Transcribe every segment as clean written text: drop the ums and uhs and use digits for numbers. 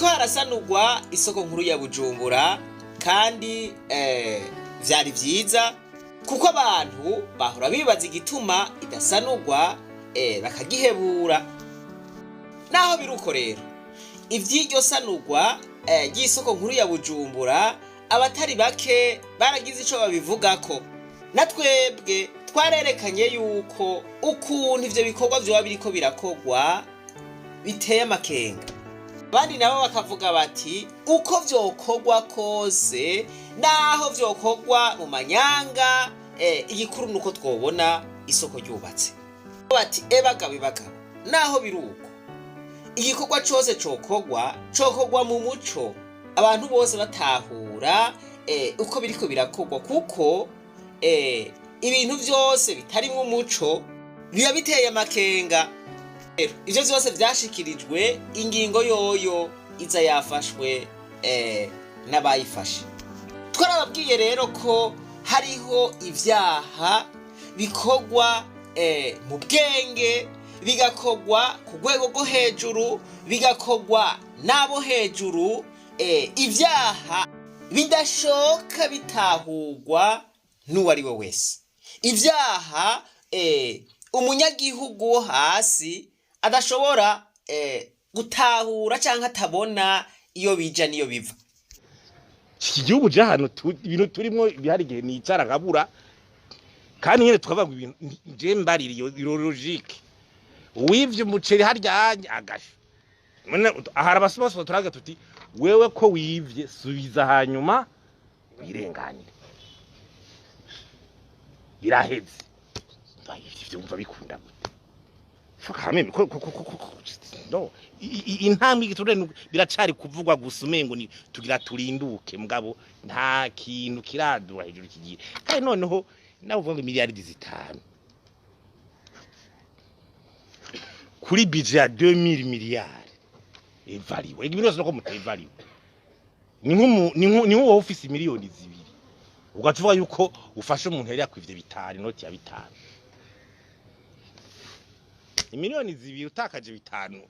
Hariko harasanurwa isoko nkuru ya Bujumbura kandi vyari vyiza kuko abantu bahora bibaza igituma idasanurwa bakagihebura. Naho biruko rero, ivy'iryo sanurwa ry'isoko nkuru ya Bujumbura, abatari bake baragize ico babivugako. Na twebwe twarerekanye yuko ukuntu ivyo bikorwa vyoba biriko birakorwa biteye amakenga. Abandi nabo bakavuga bati uko vyokorwa kose, naho vyokorwa mu manyanga, igikuru nuko twobona isoko ryubatse. Bati ebagabo ebagabo, naho biruko, igikorwa cose cokorwa, cokorwa mu muco, abantu bose batahura uko biriko birakorwa, kuko ibintu vyose bitarimwo umuco biba biteye amakenga. Rero ivyo vyose vyashikirijwe, ingingo yoyo iza yafashwe n'abayifashe. Twarababwiye rero ko hariho ivyaha bikorwa mu bwenge, bigakorwa ku rwego rwo hejuru, bigakorwa n'abo hejuru, ivyaha bidashoka bitahurwa n'uwo ari we wese, ivyaha umunyagihugu wo hasi adashobora gutahura canke atabona iyo bija n'iyo biva. Iki gihugu je hano ibintu turimwo bihari, igihe nicara nkabura kandi nyene tukavuga ngo ibintu je mbarira iyo logique. Uwivye umuceri harya agasha none ahari abasoma, turaga tuti wewe ko wivye, subiza hanyuma wirenganire, biraheze. Ivyo wumva bikunda gute? Quand même ko no intambwe igiturire biracari kuvugwa gusa, umengo ni tugira turinduke, mugabo nta kintu kiradura hejuru kigiye. Kandi noneho nawe uvuga ngo miliyaridi 5 kuri budget ya 2000 miliyari évalué, ibintu byose nuko mutevariwe, ni nk'uwo ufise miliyoni 2 ugaca uvuga yuko ufashe umuntu yari yakwivye bitanu, inoti ya bitanu, imiliyoni 2 utakaje bitanu,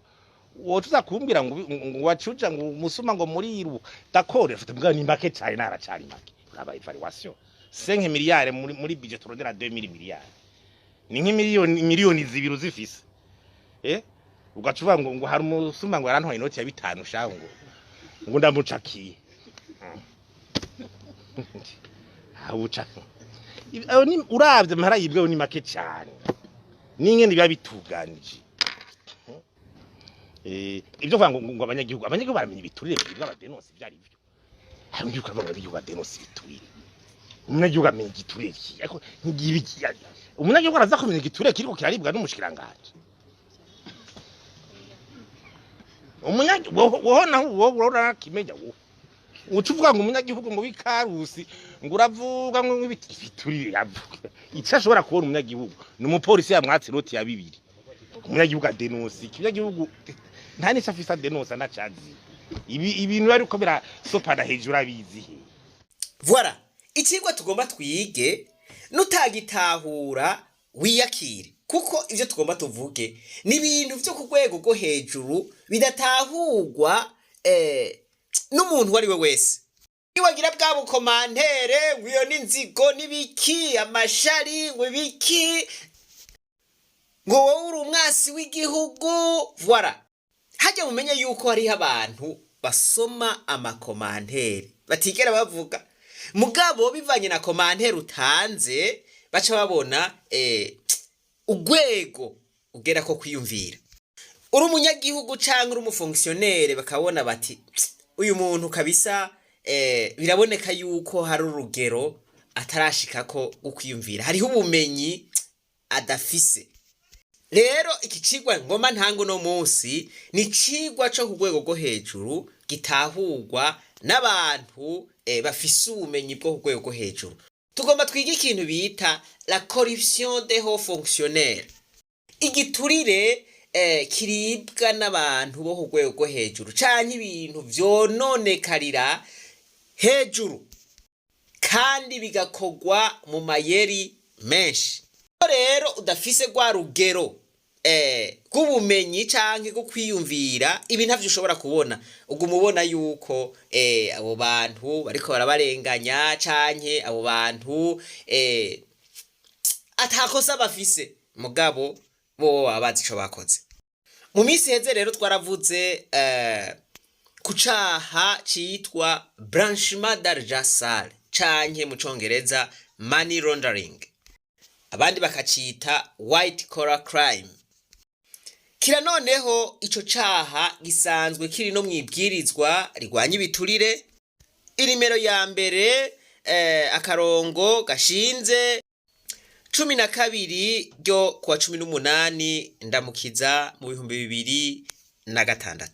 woca uza kumbwira ngo wacuja ngo umusuma ngo muriru. D'accord, afite mbwa ni make cyane, naracari make. Uraba évaluation 5 miliyari muri budget turondera 2000 miliyari, ni nk'imiliyoni miliyoni 2 uzifise, ugaca uvuga ngo hari umusuma ngo yarantwaye inoti ya bitanu shaho, ngo ndamucakiye. Awuca ayo ni uravye amahera yibweho ni make cyane n'ingene biba bituganije. Ibyo kuvuga ngo abanyagihugu baramenya ibiturire byibwa, abadenonse ibyo ari byo. Hari undi ukavuga ngo abanyagihugu badenonse ibiturire, umunyagihugu amenya igiturire ki? Ariko ntigibi umunyagihugu araza kumenya igiturire kiriko kiraribwa n'umushikiranganji. Woho naho wowe urakimenya, wowe uca uvuga ngo umunyagihugu ngo w'ikarusi ngo uravuga ngo ibiturire yavuga. Icyo ashobora kubona umunyagihugu ni umupolisi yamwatse inoti ya bibiri. Umunyagihugu adenonsa iki? Umunyagihugu nta n'icyo afise adenonsa, ntacazi. Ibi ibintu ariko birasopana hejuru abizi he? Voilà, icigwa tugomba twige, nutagitahura wiyakire, kuko ivyo tugomba tuvuge ni ibintu vyo ku rwego rwo hejuru bidatahurwa n'umuntu uwo ari we wese. Niwagira bwa bukomantere ngo iyo n'inzigo n'ibiki, amashari ngo ibiki, ngo wowe uri umwasi w'igihugu. Voilà, hajya mumenye yuko hariho abantu basoma amakomantere batigera bavuga, mugabo bivanye na commentaire utanze baca babona urwego ugera ko kwiyumvira. Uri umunyagihugu canke uri umufonctionnaire, bakabona bati uyu muntu kabisa, biraboneka yuko hari urugero atarashikako gukwiyumvira, hariho ubumenyi adafise. Rero iki cigwa ngoma ntango no munsi ni cigwa co ku rwego rwo hejuru gitahurwa n'abantu bafise ubumenyi bwo ku rwego rwo hejuru. Tugomba twige ikintu bita la corruption des hauts fonctionnaires, igiturire kiribwa n'abantu bo ku rwego rwo hejuru, canke ibintu vyononekarira hejuru kandi bigakorwa mu mayeri menshi. Rero udafise rwa rugero bw'ubumenyi canke bwo kwiyumvira, ibi ntavyo ushobora kubona. Uguma ubona yuko abo bantu bariko barabarenganya, canke abo bantu atakosa bafise, mugabo bo baba bazi ico bakoze. Mu minsi iheze rero twaravuze ku caha citwa blanchiment d'argent sale, canke mu congereza money laundering, abandi bakacita white collar crime. Kira noneho ico caha gisanzwe kiri no mwibwirizwa rigwanya ibiturire, inimero ya mbere akarongo gashinze 12 ryo kuwa 18 Ndamukiza mu 2006.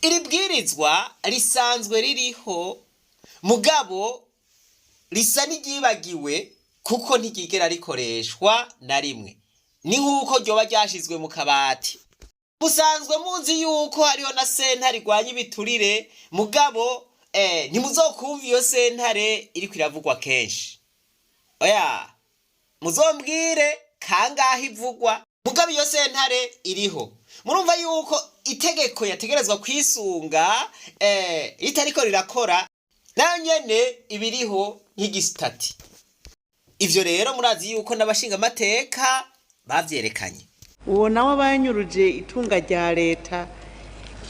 Iri bwirizwa risanzwe ririho, mugabo risa n'iryibagiwe kuko ntiryigera rikoreshwa na rimwe. Ni nk'uko ryoba ryashizwe mu kabati. Musanzwe muzi yuko hariho na sentare irwanya ibiturire, mugabo ntimuzokumva iyo sentare iriko iravugwa kenshi. Oya, muzombwire kangahe ivugwa, mugabo iyo sentare iriho. Murumva yuko itegeko yategerezwa kwisunga ritariko rirakora, nayo nyene ibiriho nk'igisitati. Ivyo rero murazi yuko n'abashingamateka bavyerekanye. Uwo nawe aba yanyuruje itunga rya leta,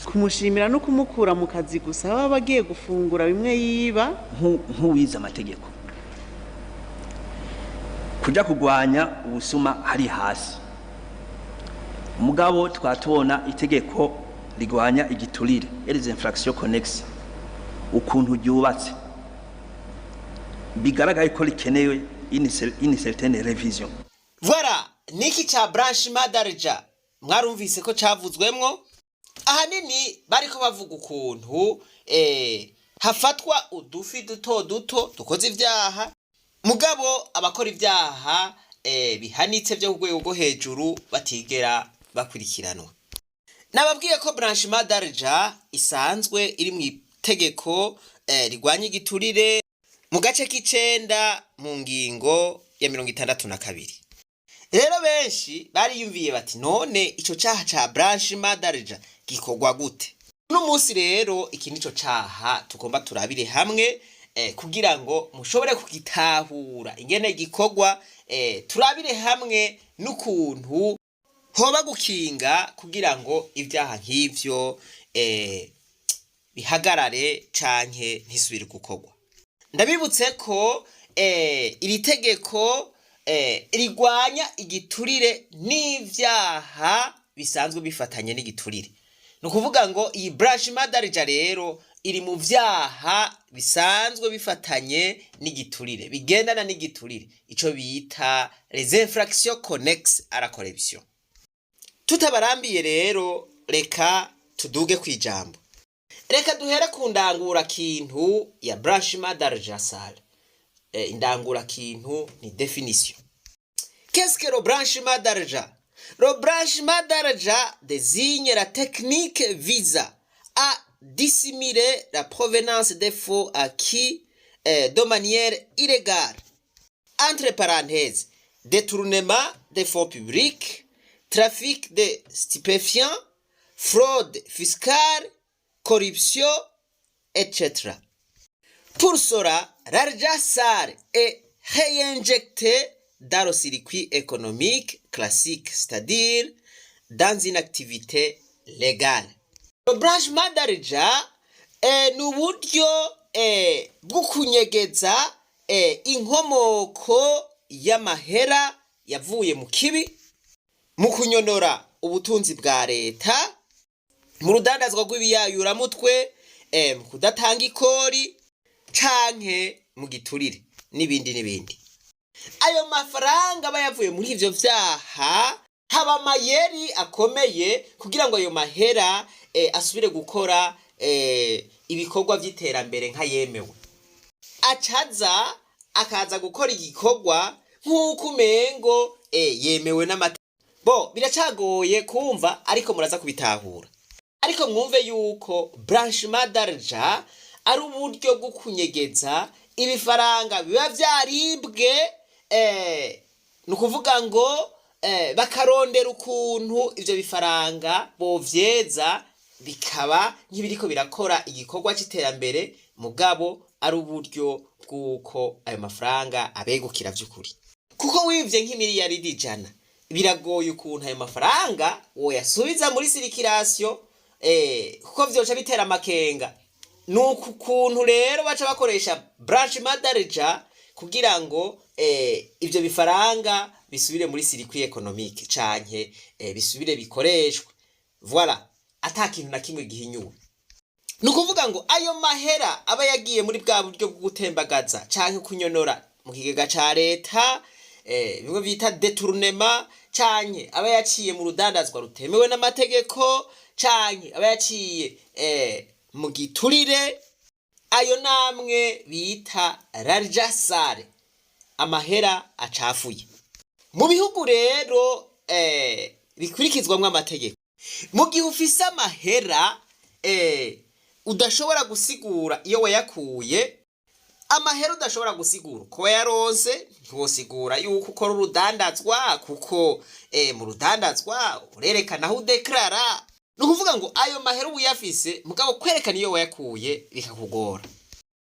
kumushimira no kumukura mu kazi gusa, baba bagiye gufungura bimwe yiba. Nk'uwize amategeko, kuja kugwanya ubusuma hari hasi, mugabo twatubona itegeko rigwanya igiturire et les infractions connexes ukuntu ryubatse, bigaragara ko rikenewe une certaine révision. Voilà, niki ca blanchiment d'argent mwarumvise ko cavuzwemwo. Ahanini bariko bavuga ukuntu hafatwa udufi duto duto dukoze ivyaha, mugabo abakora ivyaha bihanitse vyo ku rwego rwo hejuru batigera bakurikiranwa. Nababwiye ko blanchiment d'argent isanzwe iri mu itegeko rigwanya igiturire, mu gace k'icenda, mu ngingo ya 62. Rero benshi bariyumviye bati: "None ico caha ca blanchiment d'argent gikorwa gute?" Uno munsi rero iki nico caha tugomba turabire hamwe kugira ngo mushobore kugitahura ingene gikorwa, turabire hamwe n'ukuntu hoba gukinga kugira ngo ibyaha nk'ivyo bihagarare canke ntisubire gukorwa. Ndabibutse ko iri tegeko rigwanya igiturire n'ivyaha bisanzwe bifatanye n'igiturire. Ni ukuvuga ngo iyi blanchiment d'argent rero iri mu vyaha bisanzwe bifatanye n'igiturire, bigendana n'igiturire, ico bita les infractions connexes à la corruption. Tutabarambiye rero, reka tuduge kwijambo. Reka duhere ku ndangurakintu ya blanchiment d'argent sale. Indangurakintu ni définition. Qu'est-ce que le blanchiment d'argent? Le blanchiment d'argent désigne la technique visant à dissimuler la provenance des fonds acquis de manière illégale, entre parenthèses, détournement des fonds publics, trafic de stupéfiants, fraude fiscale, corruption, etc. Pour cela, l'argent sale est réinjecté dans le circuit économique classique, c'est-à-dire dans une activité légale. Le blanchiment d'argent ni uburyo bwo kunyegeza inkomoko y'amahera yavuye mu kibi, mu kunyonora ubutunzi bwa leta, mu rudandazwa rw'ibiyayuramutwe, mu kudatanga ikori canke mu giturire n'ibindi n'ibindi. Ayo mafaranga aba yavuye muri ivyo vyaha, haba amayeri akomeye kugira ngo ayo mahera asubire gukora ibikorwa vy'iterambere nk'ayemewe. Acaza akaza gukora igikorwa nk'uko umengo yemewe n'amategeko. Bo biracagoye kumva, ariko muraza kubitahura. Ariko mwumve yuko blanchiment d'argent ari uburyo bwo kunyegeza ibifaranga biba vyaribwe, ni ukuvuga ngo bakarondera ukuntu ivyo bifaranga bovyeza, bikaba nk'ibiriko birakora igikorwa c'iterambere, mugabo ari uburyo bw'uko ayo mafaranga abegukira vy'ukuri. Kuko wivye nk'imiliyaridi 100, biragoye ukuntu ayo mafaranga woyasubiza muri circulation, kuko vyoca bitera amakenga. Nuku ukuntu rero baca bakoresha blanchiment d'argent kugira ngo ivyo bifaranga bisubire muri circuit économique canke bisubire bikoreshwe, voilà, ata kintu na kimwe gihinyuwe. Ni ukuvuga ngo ayo mahera aba yagiye muri bwa buryo bwo gutembagaza canke kunyonora mu kigega ca leta, bimwe bita détournement, canke aba yaciye mu rudandazwa rutemewe n'amategeko, canke aba yaciye mu giturire, ayo namwe bita l'argent sale, amahera acafuye. Mu bihugu rero bikurikizwamwo amategeko, mu gihe ufise amahera udashobora gusigura iyo wayakuye, amahera udashobora gusigura uko wayaronse, ntiwosigura yuko ukora urudandazwa, kuko mu rudandazwa urerekana aho udeklarara. Ni ukuvuga ngo ayo mahera uba uyafise, mugabo kwerekana iyo wayakuye bikakugora.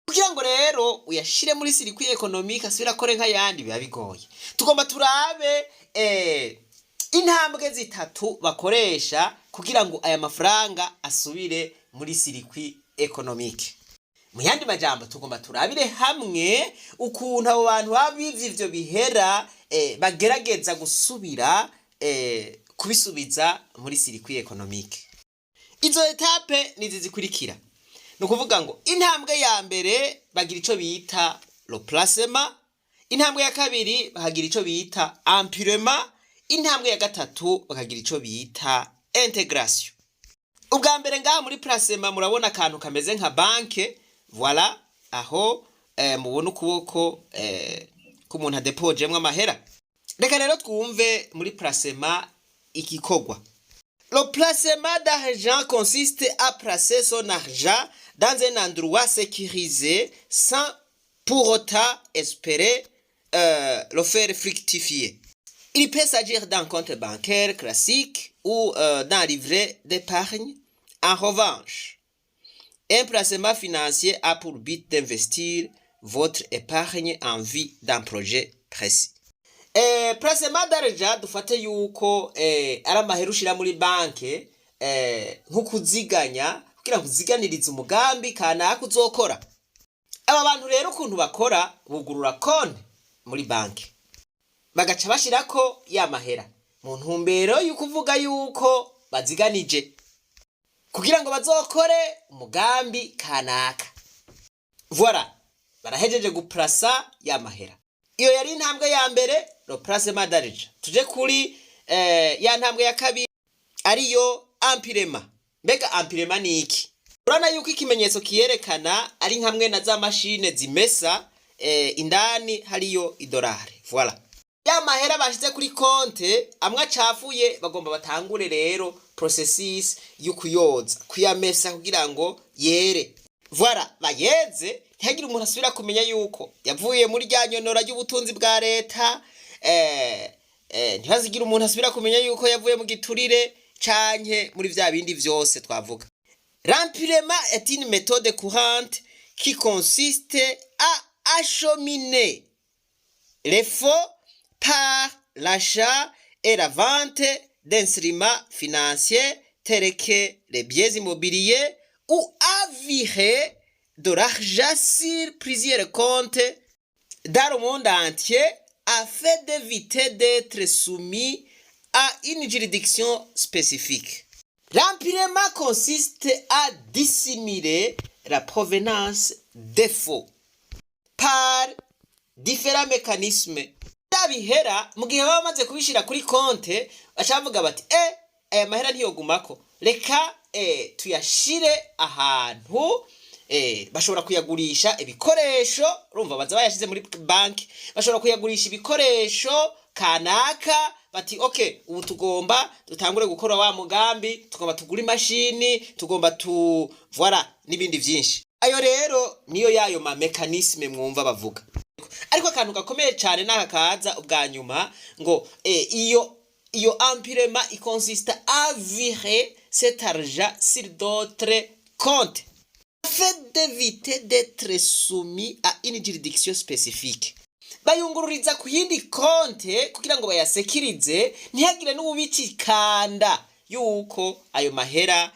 Kugira ngo rero uyashire muri circuit économique asubire akore nk'ayandi, biba bigoye. Tugomba turabe intambwe zitatu bakoresha kugira ngo aya mafaranga asubire muri circuit économique. Mu yandi majambo, tugomba turabire hamwe ukuntu abo bantu baba bivye ivyo bihera bagerageza gusubira kubisubiza muri circuit économique. Izo étapes nizi zikurikira. Ni ukuvuga ngo intambwe ya mbere bagira ico bita le placement, intambwe ya kabiri bakagira ico bita empilement, intambwe ya gatatu bakagira ico bita intégration. Ubwa mbere, ngaha muri placement murabona akantu kameze nka banke, voilà, aho mubona ukuboko k'umuntu adepojemwo amahera. Reka rero twumve muri placement igikorwa. Le placement d'argent consiste à placer son argent dans un endroit sécurisé sans pour autant espérer le faire fructifier. Il peut s'agir d'un compte bancaire classique ou d'un livret d'épargne. En revanche, un placement financier a pour but d'investir votre épargne en vue d'un projet précis. Placement d'argent, dufate yuko ari amahera ushira muri banke nko kuziganya kugira ngo uziganirize umugambi kanaka uzokora. Aba bantu rero ukuntu bakora, bugurura konti muri banke, bagaca bashirako ya mahera mu ntumbero y'ukuvuga yuko baziganije kugira ngo bazokore umugambi kanaka. Voilà, barahejeje guplasa ya mahera. Iyo yari intambwe ya mbere, le placement d'argent. Tuje kuri ya ntambwe ya kabiri, ariyo empilement. Mbega empilement ni iki? Urabona yuko ikimenyetso kiyerekana ari nkamwe na za mashine zimesa, indani hariyo idolari. Voilà, ya mahera bashize kuri konte amwe acafuye, bagomba batangure rero processus yo kuyoza, kuyamesa kugira ngo yere. Voilà, bayeze, ntihagire umuntu asubira kumenya yuko yavuye muri rya nyonora ry'ubutunzi bwa leta, ntihazigire umuntu asubira kumenya yuko yavuye mu giturire canke muri vya bindi vyose twavuga. L'empilement est une méthode courante qui consiste à acheminer les fonds par l'achat et la vente d'instruments financiers tels que les biens immobiliers ou à virer de l'argent sur plusieurs comptes dans le monde entier afin d'éviter d'être soumis à une juridiction spécifique. L'empilement consiste à dissimuler la provenance des fonds par différents mécanismes. Bya bihera, mu gihe baba bamaze kubishira kuri konte, baca bavuga bati: "Aya mahera ntiyogumako, reka tuyashire ahantu." Bashobora kuyagurisha ibikoresho. Urumva, baza bayashize muri banki, bashobora kuyagurisha ibikoresho kanaka, bati: "Okay, ubu tugomba dutangure gukora wa mugambi, tugomba tugura imashini, tugomba tu voilà", n'ibindi vyinshi. Ayo rero niyo yayo ma mécanismes mwumva bavuga. Ariko akantu gakomeye cyane n'aka kaza ubwa nyuma ngo iyo Iyo empilement consiste à virer cet argent sur d'autres comptes afin d'éviter d'être soumis à une juridiction spécifique. Bayungururiza ku yindi konte kugira ngo bayasekirize, ntihagire n'uwubicikanda yuko ayo mahera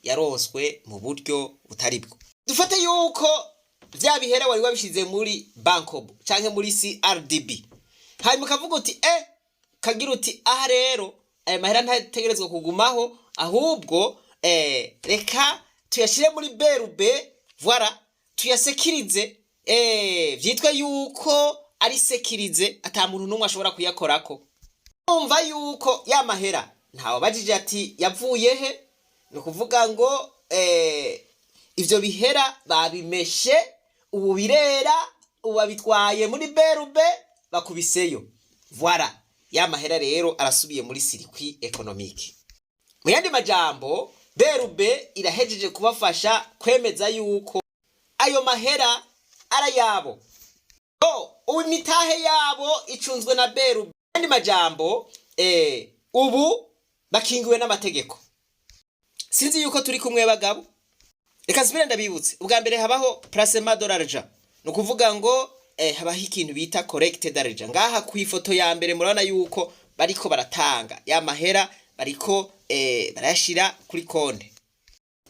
yaronswe mu buryo butari bwo. Dufate yuko vya bihera wari wabishize muri Bancobu canke muri CRDB, hanyuma ukavuga uti kagira uti: "Aha rero aya mahera ntategerezwa kugumaho, ahubwo reka tuyashire muri BRB, voilà, tuyasekirize, vyitwa yuko ari sécurisé, ata muntu n'umwe ashobora kuyakorako." Umva yuko ya mahera ntawe bajije ati yavuye he. Ni ukuvuga ngo ivyo bihera babimeshe, ubu birera, ubu babitwaye muri BRB, bakubiseyo. Voilà, ya mahera rero arasubiye muri circuit économique. Mu yandi majambo, BRB irahejeje kubafasha kwemeza yuko ayo mahera arayabo. Ubu imitahe yabo icunzwe na BRB. Mu yandi majambo, ubu bakingiwe n'amategeko. Sinzi yuko turi kumwe, bagabo. Reka nsubire ndabibutse. Ubwa mbere habaho placement de l'argent, ni ukuvuga ngo habaho ikintu bita collecte d'argent. Ngaha ku ifoto ya mbere murabona yuko bariko baratanga ya mahera, bariko barayashira kuri konte.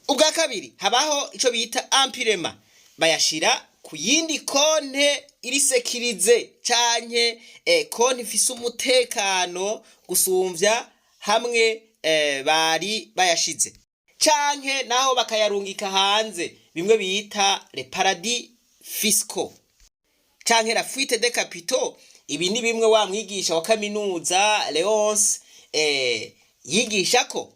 Ubwa kabiri habaho ico bita empilement, bayashira ku yindi konte iri sécurisée canke konte ifise umutekano gusumvya hamwe bari bayashize, canke naho bakayarungika hanze, bimwe bita les paradis fiscaux canke la fuite de capitaux. Ibi ni bimwe wa mwigisha wa kaminuza Leonce yigisha ko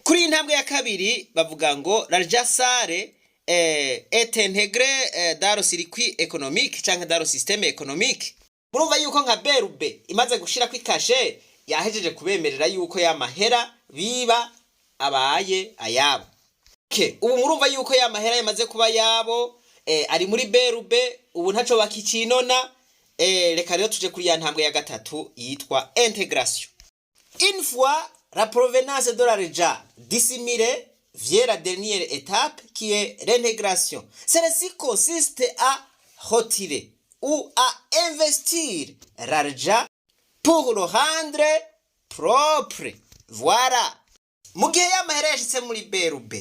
kuri iyi ntambwe ya kabiri bavuga ngo l'argent sale est intégré dans le circuit économique canke dans le système économique. Murumva yuko nka BRB imaze gushirako ikashe, yahejeje kubemerera yuko ya mahera biba abaye ayabo. Okay. Ubu murumva yuko ya mahera yamaze kuba yabo, ari muri BRB, ubu ntaco bakicinona. Reka rero tuje kuri ya ntambwe ya gatatu yitwa intégration. Une fois la provenance de l'argent dissimulée, vient la dernière étape qui est l'intégration. Celle-ci consiste à retirer ou à investir l'argent pour le rendre propre. Voilà. Mu gihe y'amahera yashitse muri BRB,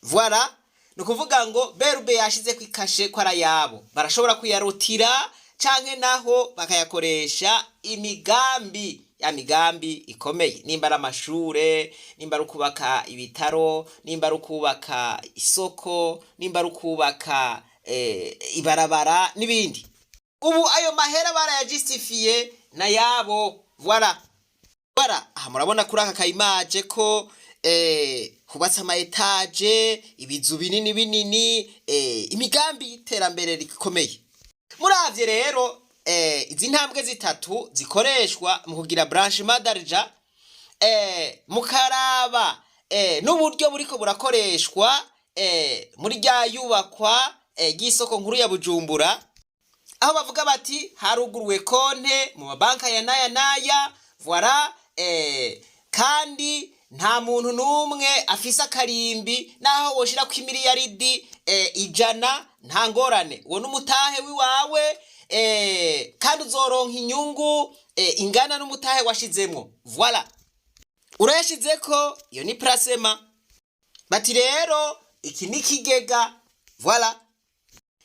voilà, ni ukuvuga ngo BRB yashize ku ikashe ko ari ayabo, barashobora kuyarutira canke naho bakayakoresha imigambi, ya migambi ikomeye, nimba ari amashure, nimba ari ukubaka ibitaro, nimba ari ukubaka isoko, nimba ari ukubaka ibarabara n'ibindi. Ubu ayo mahera barayajustifiye nayabo. Voilà. Voilà, aha murabona kuri aka ka image ko hubatse ama étages, ibizu binini binini, imigambi y'iterambere rikomeye. Muravye rero izi ntambwe zitatu zikoreshwa mu kugira blanchiment d'argent, mukaraba n'uburyo buriko burakoreshwa muri rya yubakwa ry'isoko nkuru ya Bujumbura, aho bavuga bati haruguruwe konte mu mabanka ya naya naya, voilà, kandi nta muntu n'umwe afise akarimbi, naho woshirako imiliyaridi 100, nta ngorane, uwo n'umutahe wiwawe, kandi uzoronka inyungu ingana n'umutahe washizemwo. Voilà, urayashizeko, iyo ni placement. Bati rero iki ni kigega, voilà,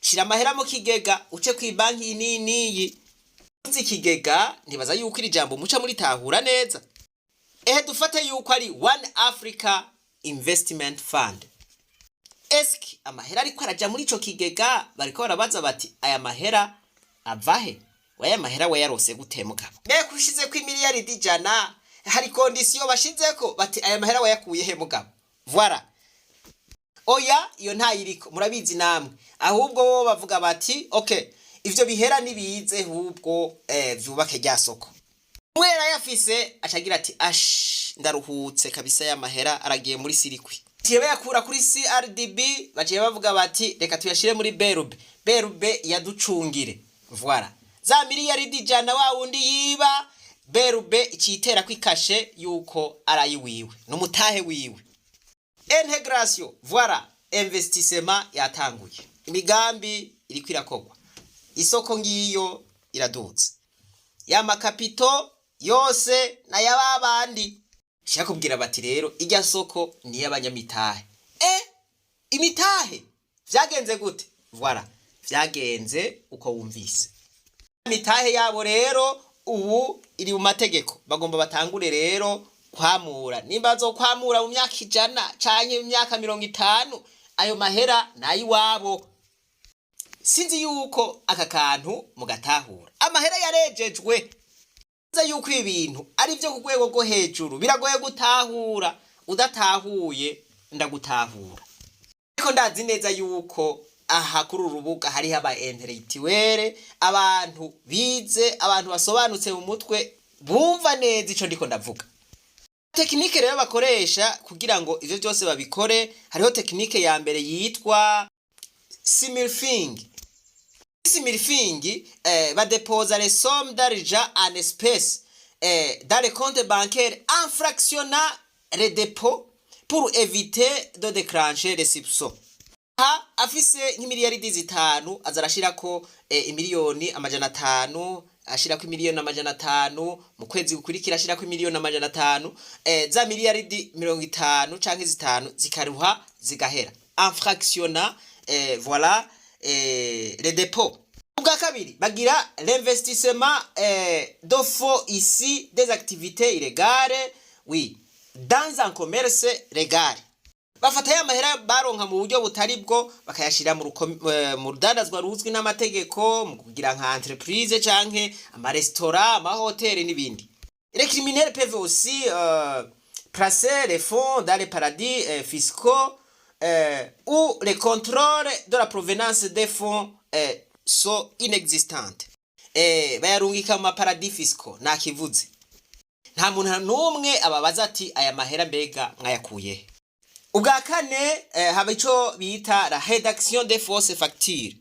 shira amahera mu kigega, uce ku banki iyi n'iyi. Uzi ikigega, ntibaza yuko iri jambo muca muritahura neza. Ehe, dufate yuko ari One Africa Investment Fund. Eski amahera ariko araja muri ico kigega, bariko barabaza bati aya mahera avahe? Waya mahera wayarose gute, mugabo? Mbega ushizeko imiliyaridi 100, hari condition bashizeko bati aya mahera wayakuye he, mugabo? Voilà. Oya, iyo ntayiriko, murabizi namwe. Ahubwo bo bavuga bati okay, ivyo bihera nibize hubwo vyubake rya soko. Umwe yarayafise acagira ati: "Ash, ndaruhutse kabisa, ya mahera aragiye muri circuit." Baciye bayakura kuri CRDB, baciye bavuga bati reka tuyashire muri BRB, BRB yaducungire. Voilà, za miliyaridi 100 wa wundi yiba BRB icitera kwikashe yuko arayiwiwe n'umutahe wiwe. Intégration, voilà, investissement yatanguye, imigambi iriko irakorwa, isoko ngiyo iradutse, ya ma capitaux yose n'ayababandi. Kubwira bati rero irya soko ni iy'abanyamitahe. Imitahe vyagenze gute? Voilà, vyagenze uko wumvise. Imitahe yabo rero ubu iri mu mategeko, bagomba batangure rero kwamura. Nimba bazokwamura mu myaka 100 canke mu myaka 50, ayo mahera nayiwabo. Sinzi yuko aka kantu mugatahura. Amahera yarejejwe nza yuko ibi bintu ari byo ku rwego rwo hejuru, biragoye gutahura. Udatahuye ndagutahura, ariko ndazi neza yuko aha kuri uru rubuga hariho aba intellectuels, abantu bize, abantu basobanutse mu mutwe, bumva neza ico ndiko ndavuga. Technique rero bakoresha kugira ngo ivyo byose babikore, hariho technique ya mbere yitwa smurfing. Smurfing, badepoza les sommes d'argent en espèces dans les comptes bancaires en fractionnant les dépôts pour éviter de déclencher les soupçons. Ha afise nk'imiliyaridi 5, aza arashirako 500 000, ashirako 500 000 mu kwezi gukurikira, ashirako 500 000, za miliyaridi 50 canke 5 zikaruha zigahera, en fractionnant, voilà, les dépôts. Ubwa kabiri, bagira l'investissement de fonds issus des activités illégales, oui, dans un commerce légal. Bafata ya mahera baronka mu buryo butari bwo, bakayashira mu rudandazwa ruzwi n'amategeko, mu kugira nka entreprise canke amaresitora, amahoteli n'ibindi. Les criminels peuvent aussi placer les fonds dans les paradis fiscaux où les contrôles de la provenance des fonds sont inexistantes. Bayarungika mu ma paradis fiscaux, nakivuze. Nta muntu n'umwe ababaza ati: "Aya mahera mbega mwayakuye?" Ubwa kane, haba ico bita la rédaction des fausses factures.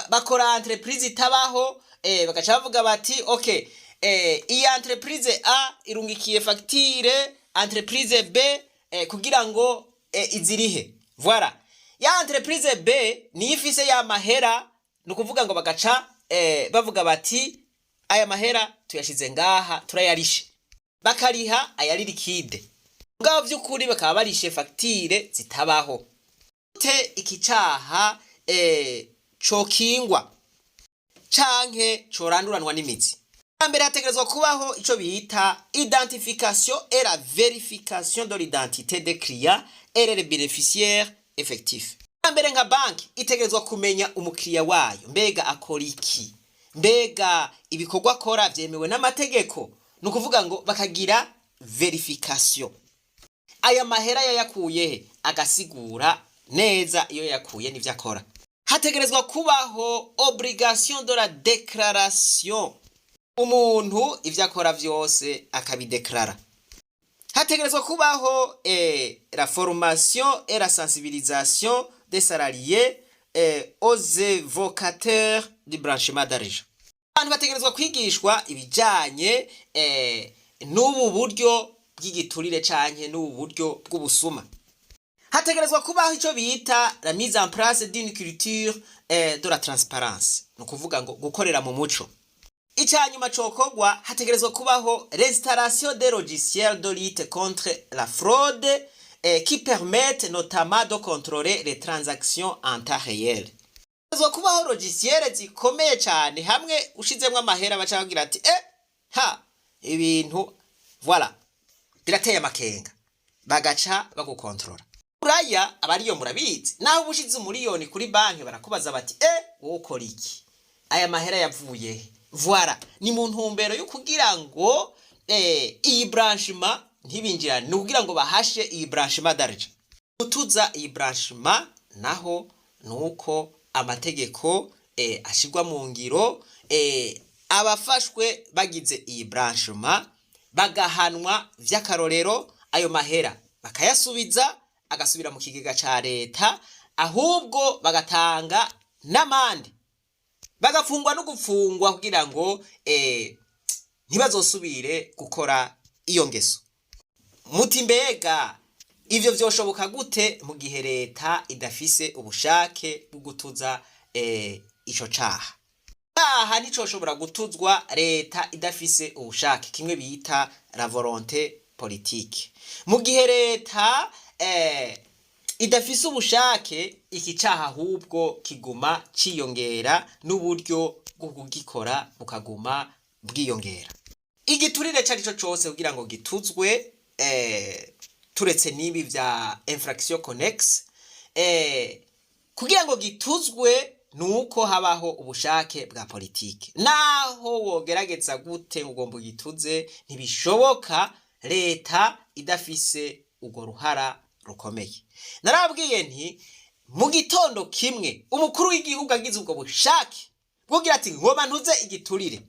Bakora entreprise itabaho, bagaca bavuga bati: "Ok, iyi entreprise A irungikiye facture entreprise B kugira ngo izirihe." Voilà, ya entreprise B niyo ifise ya mahera. Ni ukuvuga ngo bagaca bavuga bati: "Aya mahera tuyashize ngaha, turayarishe." Bakariha ayari liquide, mugabo vy'ukuri bakaba barishe facture zitabaho. Te iki caha cokingwa canke coranduranwa n'imizi? Mbere hategerezwa kubaho ico bita identification et la vérification de l'identité des clients et les bénéficiaires effectifs. Mbere nka banki itegerezwa kumenya umukiriya wayo: mbega akora iki? Mbega ibikorwa akora vyemewe n'amategeko? Ni ukuvuga ngo bakagira vérification. Aya mahera yayakuye he? Agasigura neza iyo yakuye n'ivyo akora. Hategerezwa kubaho obligation de la déclaration, umuntu ivyo akora vyose akabideklara. Hategerezwa kubaho la formation et la sensibilisation des salariés aux évocateurs du blanchiment d'argent. Abantu bategerezwa kwigishwa ibijanye n'ubu buryo bw'igiturire canke n'ubu buryo bw'ubusuma. Hategerezwa kubaho ico bita la mise en place d'une culture de la transparence, ni ukuvuga ngo gukorera mu muco. Icanyuma cokorwa, hategerezwa kubaho l'installation des logiciels de lutte contre la fraude qui permettent notamment de contrôler les transactions en temps réel. Hategerezwa kubaho logiciel zikomeye cane, hamwe ushizemwo amahera baca bagira ati: "Ha, ibintu, voilà, birateye amakenga", bagaca bagukontorora. Uraya abariyo murabizi, naho uba ushize 1 miliyoni kuri banki, barakubaza bati: "Wowe ukora iki? Aya mahera yavuye he?" Voilà, ni mu ntumbero yo kugira ngo iyi blanchiment ntibinjirane, ni ukugira ngo bahashe iyi blanchiment d'argent. Gutuza iyi blanchiment naho ni uko amategeko ashirwa mu ngiro, abafashwe bagize iyi blanchiment bagahanwa vy'akarorero, ayo mahera bakayasubiza, agasubira mu kigega ca leta, ahubwo bagatanga n'amande, bagafungwa no gufungwa kugira ngo ntibazosubire gukora iyo ngeso. Muti mbega ivyo vyoshoboka gute mu gihe leta idafise ubushake bwo gutuza ico caha? Caha nticoshobora gutuzwa leta idafise ubushake, kimwe bita la volonté politique. Mu gihe leta idafise ubushake, iki caha ahubwo kiguma ciyongera, n'uburyo bwo kugikora bukaguma bwiyongera. Igiturire cari co cose kugira ngo gituzwe, turetse n'ibi vya infraction connexe, kugira ngo gituzwe nuko habaho ubushake bwa politike. Naho wogerageza gute ngo ugomba ugituze, ntibishoboka leta idafise urwo ruhara rukomeye. Narabwiye nti mu gitondo kimwe umukuru w'igihugu agize ubwo bushake bwogira ati ngoma ntuze igiturire,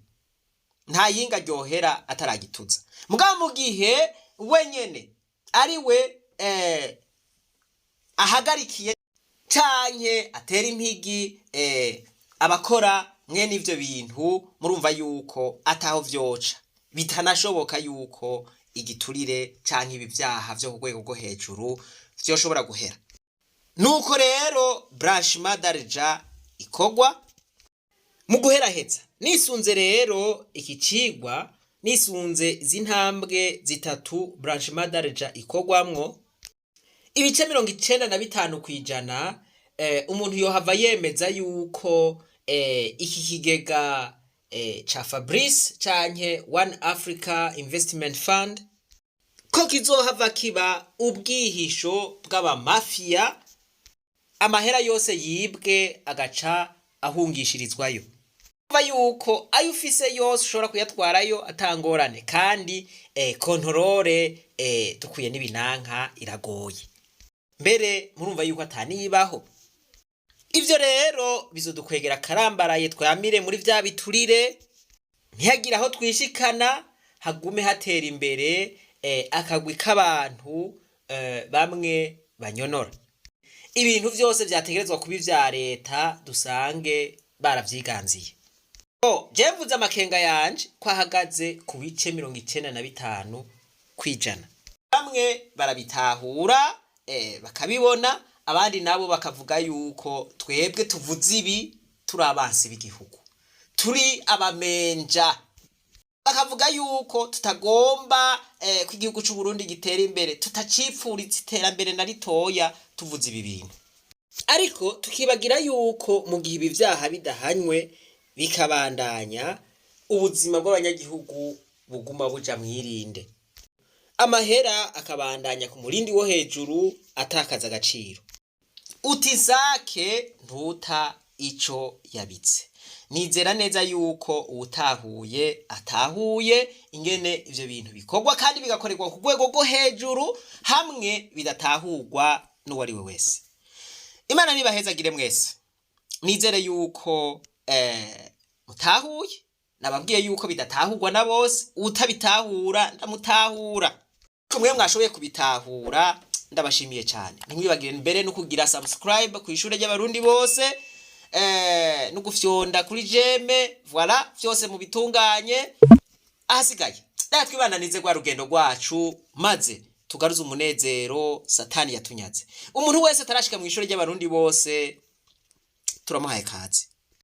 nta yinga ryohera ataragituza. Mugabo mu gihe wenyene ari we ahagarikiye canke atera impigi abakora mwene ivyo bintu, murumva yuko ataho vyoca, bitanashoboka yuko igiturire canke ibi vyaha vyo ku rwego rwo hejuru vyoshobora guhera. Nuko rero blanchiment d'argent ikorwa. Mu guheraheza, nisunze rero iki cigwa, nisunze izi ntambwe zitatu blanchiment d'argent ikorwamwo, ibice 95%, umuntu yohava yemeza yuko iki kigega ca Fabrice canke One Africa Investment Fund ko kizohava kiba ubwihisho bw'abamafiya, amahera yose yibwe agaca ahungishirizwayo. Kuva yuko ayo ufise yose ushobora kuyatwarayo atangorane, kandi contrôle dukwiye n'ibinanka iragoye. Mbere murumva yuko atanibaho. Ivyo rero bizodukwegera akarambaraye, twamire muri vya biturire, ntihagire aho twishikana, hagume hatera imbere akagwi k'abantu bamwe banyonora ibintu vyose vyategerezwa kuba ivya leta, dusange baravyiganziye. Je mvuze amakenga yanje ko ahagaze ku bice 95%. Bamwe barabitahura, bakabibona, abandi nabo bakavuga yuko twebwe tuvuze ibi turi abansi b'igihugu, turi abamenja, bakavuga yuko tutagomba ko igihugu c'u Burundi gitera imbere, tutacipfuriza iterambere na ritoya tuvuze ibi bintu. Ariko tukibagira yuko mu gihe ibi vyaha bidahanywe bikabandanya, ubuzima bw'abanyagihugu buguma buja mwirinde, amahera akabandanya ku murindi wo hejuru atakaza agaciro. Utizake ntuta ico yabitse. Nizera neza yuko uwutahuye atahuye ingene ivyo bintu bikorwa kandi bigakorerwa ku rwego rwo hejuru, hamwe bidatahurwa n'uwari we wese. Imana nibahezagire mwese. Nizere yuko mutahuye. Nababwiye yuko bidatahurwa na bose, utabitahura ndamutahura. Mwe mwashoboye kubitahura, ndabashimiye cyane. Ntimwibagire mbere no kugira subscribe ku ishure ry'Abarundi bose, no gufyonda kuri j'aime. Voilà, vyose mubitunganye. Ahasigaye reka twibananize rwa rugendo rwacu, maze tugaruze umunezero Satani yatunyaze. Umuntu wese atarashika mu ishure ry'Abarundi bose, turamuhaye kaze.